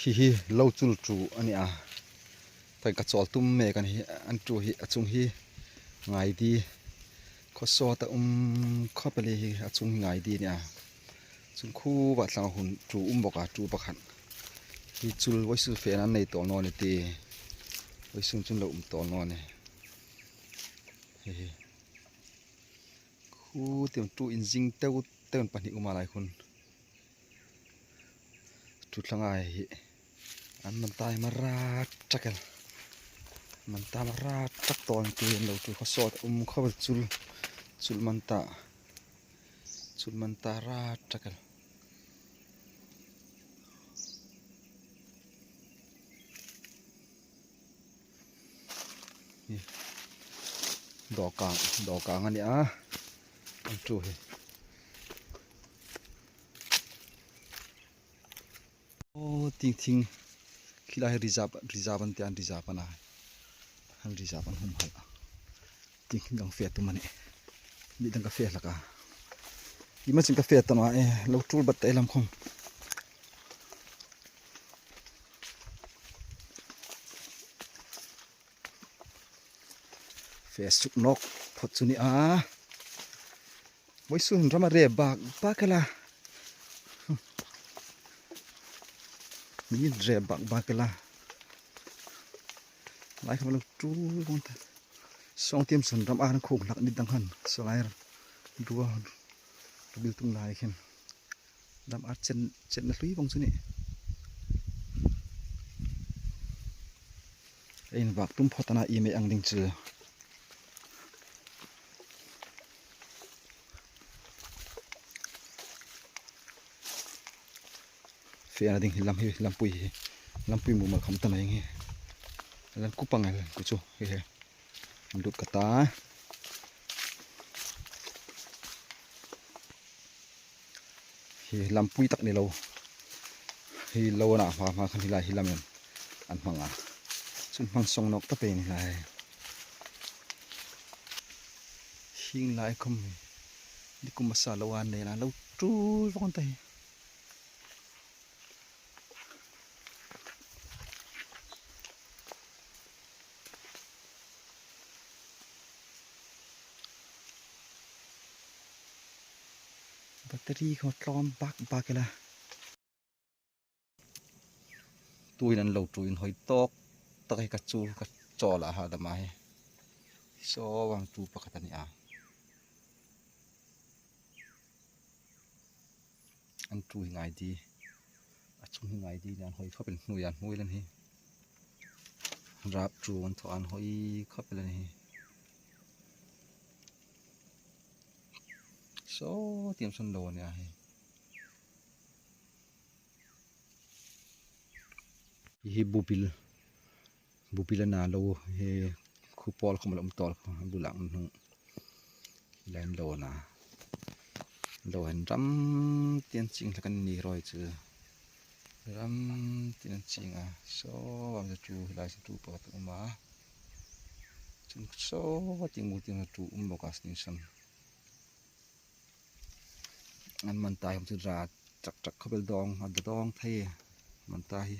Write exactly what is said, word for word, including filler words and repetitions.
Hi hi lo chul chu a ni a. Ṭhang ka chawl tum mek a ni hi, an ṭhu hi a chung hi ngai di. Khaw sawta um khawp el hi a chung hi ngai di a ni a. Chung khu va thlang hun ṭhu um bawk a, ṭhu pakhat. Hi chul vawisun fe an nei tawl naw ni ti. Vawisun chun lo um tawl naw ni. Hi hi. Khu tiang ṭhu inzing teu teu pahni um a lai khun. Ṭhu thlang a hi. An man ta hi mara ṭak el. Man ta mara ṭak tawl ti lo ṭhu khaw sawta um khawp el chul. Chul man ta. Chul man ta ra ṭak el. Dawkang, dawkang a ni a. An ṭhu hi. Aw, tieng thing. Khi lai hi reserve, reserve an ti a, an reserve a na. An reserve an hum hal. Tieng thing kan fe tum a nih. Ni dang ka fe hlak a. Iemani ka fe ta naw a, eh, lo tul bat ta i lam khawm. Fe suk nawk phawt chu ni a. Vawisun ram a re bak bak el a. Min re bak bak el a. Lai khawm lo tul vawng ta. Sawng tieng sun ram a khung hlak ni dang han. Saw lai ruo, ruo bil tung lai khin. Ram a chen, chenna hlui vawng chu ni. Ei invak tum phawt a na, iemani ang ding chu. Fe a na ding hi lam hi, lampui hi. Lampui mumal kham ta na hi. Lan ku pang el, ku chu. Hi hi. Lut ka ta. Hi lampui tak ni lo. Hi lo na hma hma khan hi lai hi lamin an hmang a. Chun hmang sawng nawk ta pei ni lai. Hieng lai khawm hi. Ni kum masa lo an nei la lo tul vawng ta hi. Battery kha tlawm bak bak el a. Tuhin an lo ṭhu inhawi tawk tak hi ka chul ka chawl a ha dam a hi. Saw vang ṭhu pakhat a ni a. An ṭhu hi ngai di. A chung hi ngai di, an hawi khawp el hnuoi, an hnuoi lan hi. Rap ṭhu an thaw, an hawi khawp el an hi. Saw tieng sun lo a ni a hi. Hi bubil. Bubil a na lo hi khu pawl khawm a lo um tawl kha, a bula um hnung. Line lo a na. Lo hin ram tieng ching hlak an ni rawi chu. Ram tieng ching a. Saw vang chu ṭhu hi lai chu ṭhu pakhat a um a. Chun saw tieng mu tieng ṭhu um bawk a, station. An man ta hi chu ra chak chak khawp el dawng, a dawng thei. Man ta hi.